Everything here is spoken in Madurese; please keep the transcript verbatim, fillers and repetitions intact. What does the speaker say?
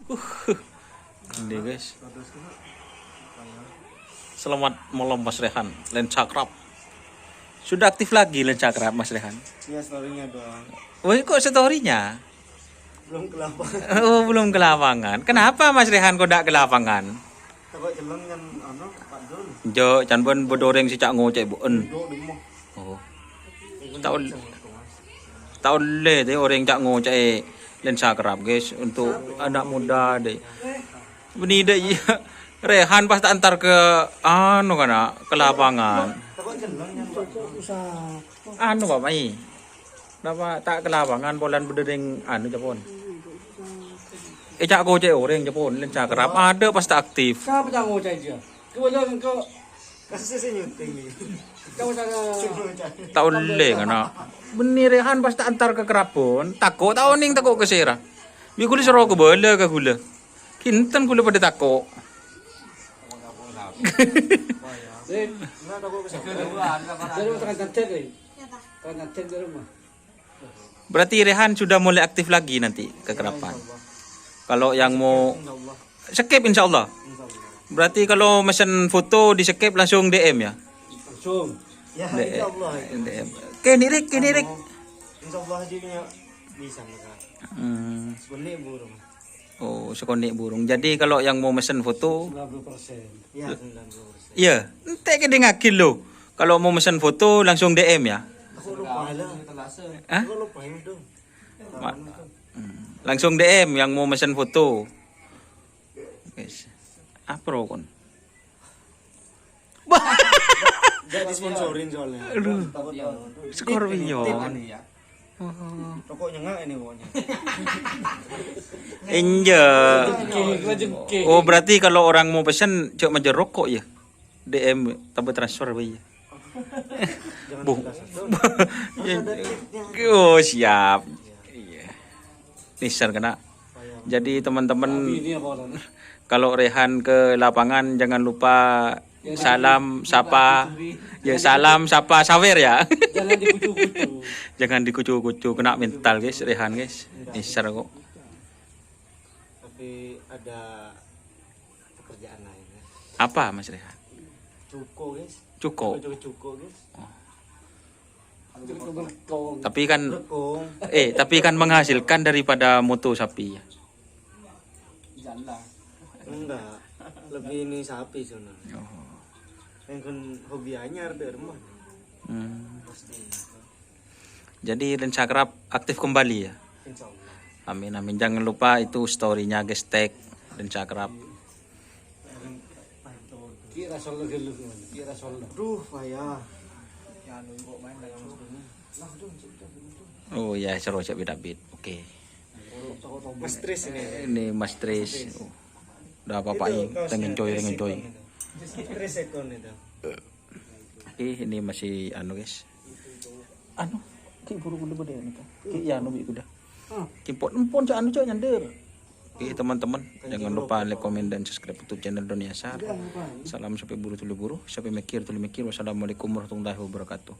Ini, guys. Selamat malam, Mas Rehan. Lensa Kerap. Sudah aktif lagi Lensa Kerap, Mas Rehan? Iya, story-nya doang. Wah, kok story-nya? Belum ke lapangan. Oh, belum ke lapangan. Kenapa Mas Rehan kok ndak ke lapangan? Takut celeng kan, anu, Pak Dul. Jo, can bân bâdâ orèng sè ca' ngocè, Bu. En. Duduk di rumah. Oh. Taon, taon lè tè orèng ca' ngocè Lensa Kerap, guys, untuk anak muda, deh. Bânnè dâ' iyâ. Rehan pas ta' entar ke, anu, kana, ke lapangan. Takut celeng kan, Pak Dul. Anu, Pak Mai. Napa ta' ke lapangan polana bâdâ rèng anu, Capon? È, ca' kocè orèng, Capon, Lensa Kerap. Adâ' pas ta' aktif. Sapa ca' ngocè jiyâ? Kèbâlâ engko' kasusnya sih nyuting nih. Kamu sana. Ta' ollè, kana. Bânnè Rehan pas ta' entar ke Kerap, Pon. Tako' ta' onèng tako' ka sèra. Bi' ghulâ soro kèbâlâ ka ghulâ. Kinten ghulâ padâ tako'. Eh, dari tengah nyadet, eh. Tengah nyadet di rumah. Berarti Rehan sudah mulai aktif lagi nanti ke Kerap. Kalau yang mau skip, insya Allah. Berarti kalau mesen foto di skip langsung D M ya? Langsung. Ya, D M. Insya Allah. D M. Oke, nirik, ke nirik. Insya Allah aja punya bisa mereka. Hmm. Sebenarnya burung. Oh, sakonè' burung. Jadi kalau yang mau mesen foto, sembilan puluh persen. Iya, sembilan puluh persen. Iya, entek kèdingngaghi lo. Kalau mau mesen foto langsung D M ya. Aku lupa lah. Hah? Aku lupa ini dong. Ma-, hmm. Langsung D M yang mau mesen foto. Guys. Apa rokon? Gak disponsorin soalnya. Aduh. Scorpion. Oh. Rokok nyengak ini pokoknya. Enjâ'. Rezeki, rezeki. Oh, berarti kalau orang mau pesen, cek maja rokok ya? D M tambah transfer apa ya? Jangan Bu. Dikasih. Oh, siap. Iya. Nisar kena. Jadi, teman-teman, kalau Rehan ke lapangan, jangan lupa salam, sapa. Ya, salam, sapa, sawer ya. Jangan dikucu-kucu. Jangan dikucu-kucu, kena mental, guys, Rehan, guys. Nisar kok. Tapi ada pekerjaan lain, ya. Apa, Mas Rehan? Cuko, guys. Cuko? Cuko, cuko, guys. Oh. Tapi kan, eh, tapi kan menghasilkan daripada moto sapi ya. Enggak. Lebih ini sapi sebenarnya. Oh. Yang kan hobi anyar di rumah. Hmm. Pasti. Jadi Lensa Kerap aktif kembali ya. Insya Allah. Amin, amin. Jangan lupa itu story-nya, guys, tag Lensa Kerap. Kira solo dulu, kira solo. Duh, payah. Oh ya, seru cek beda beat. Oke. Mas Tris ini. Ini Mas Tris. Oh. Udah apa-apa ini. Tengen coy, tengen coy. Mas Tris ekon itu. Oke, ini masih anu, guys. Anu, ki buru kuda pada ini kan. Ki ya anu bi kuda. Ki pon, empon cak anu cak nyander. Oke, teman-teman, jangan lupa like, komen, dan subscribe YouTube channel Doni Asar. Salam sampai buru tuli buru, sampai mikir tuli mikir. Wassalamualaikum warahmatullahi wabarakatuh.